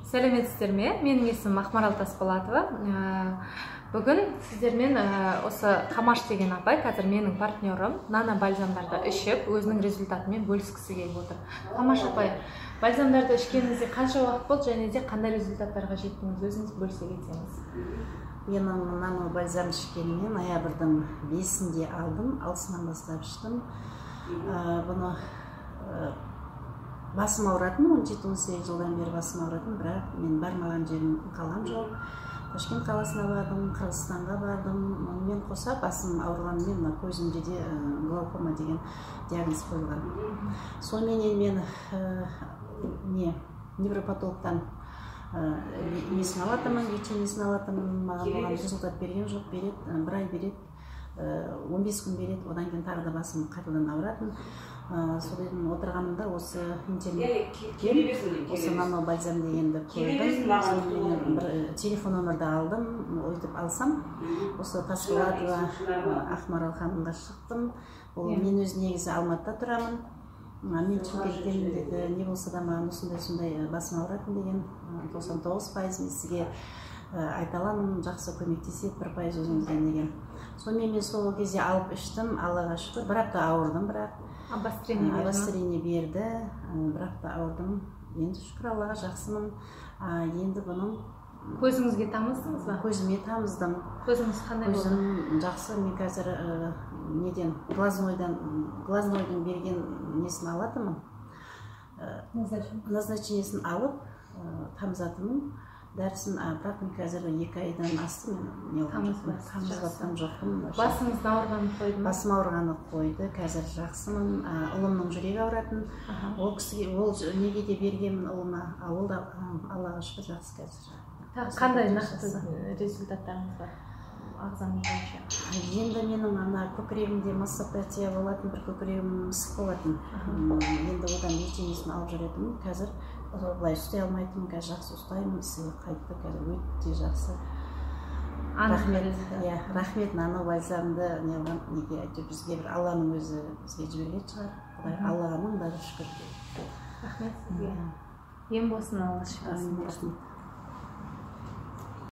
Сәлеметсіздер ме? Менің есімім Ақмарал Тасболатова. Бүгін сіздермен осы Қамаш деген апай, қазір менің партнерым, нано бальзамдарды ішіп, өзінің результатымен бөліскісі келіп отыр. Қамаш апай, бальзамдарды ішкеніңізге қанша уақыт болды және де қандай результаттарға жеттіңіз, өзіңіз бөлісе кетсеңіз. Менің нано бальзам ішкеніме ноябрьдің 5-інде алдым, 6-сынан бастап іштім. Бұны басым ауыратын, 17-18 жылдан бері басым ауыратын, бірақ мен бармаған жерім қалған жоқ. Ташкент қаласына бардым, Қырғызстанға бардым. Онымен қоса басым ауырғанымен мына көзімде де глаукома деген диагноз қойылған. Соныменен мен невропатологтан несін алатынмын, лечениесін алатынмын, маған оған результат берген жоқ, береді, бір ай береді, 15 күн береді, одан кейін тағы да басым қайтадан ауыратын. Содан отырғанымда осы интернеттен осы нано бальзам дегенді көрдім. Сонымен бір телефон нөмірді алдым, өйтіп алсам, осы Тасболатова Ақмарал ханымға шықтым. Ол мен өз негізі Алматыда тұрамын. Мен Шымкенттенмін деді, не болса да маған осындай басым ауыратын деген 99% мен сізге айта аламын, жақсы көмектеседі, 1% өзіңізден деген. Сонымен мен сол кезде алып іштім, Аллаға шүкір, бір апта ауырдым, бірақ обострение берді, бір апта ауырдым. Енді шүкір Аллаға, жақсымын. Енді бұның көзіңізге тамыздыңыз ба? Көзіме тамыздым. Көзіңіз қандай болды? Көзім жақсы. Мен қазір неден, глазнойдың берген несін алатынмын, назначениесін алып тамызатынмын дәрісін, бірақ мен қазір 2 айдан асты мен тамызбастан жоқпын. Басыңыздың ауырғаны қойды ма? Басым ауырғаны қойды, қазір жақсымын. Ұлымның жүрегі ауыратын, ол кісіге, ол неге де бергенмін ұлыма, ол да Аллаға шүкір жақсы қазір. Қандай нақты результаттарыңыз бар ағзаңыз бойынша? Енді менің ана көкірегімде мастопатия болатын, бір көкірегім ысық болатын. Енді одан лечениесін алып жүретінмін. Қазір былай ұстай алмайтынмын, қазір жақсы ұстаймын, ісігі қайтты, қазір өте жақсы. Рахмет, иә, рахмет нано бальзамды неге әйтеуір бізге бір Алланың өзі бізге жіберген шығар. Құдай Аллаға мың да шүкір. Рахмет сізге. Ем болсын, Алла шипасын берсін.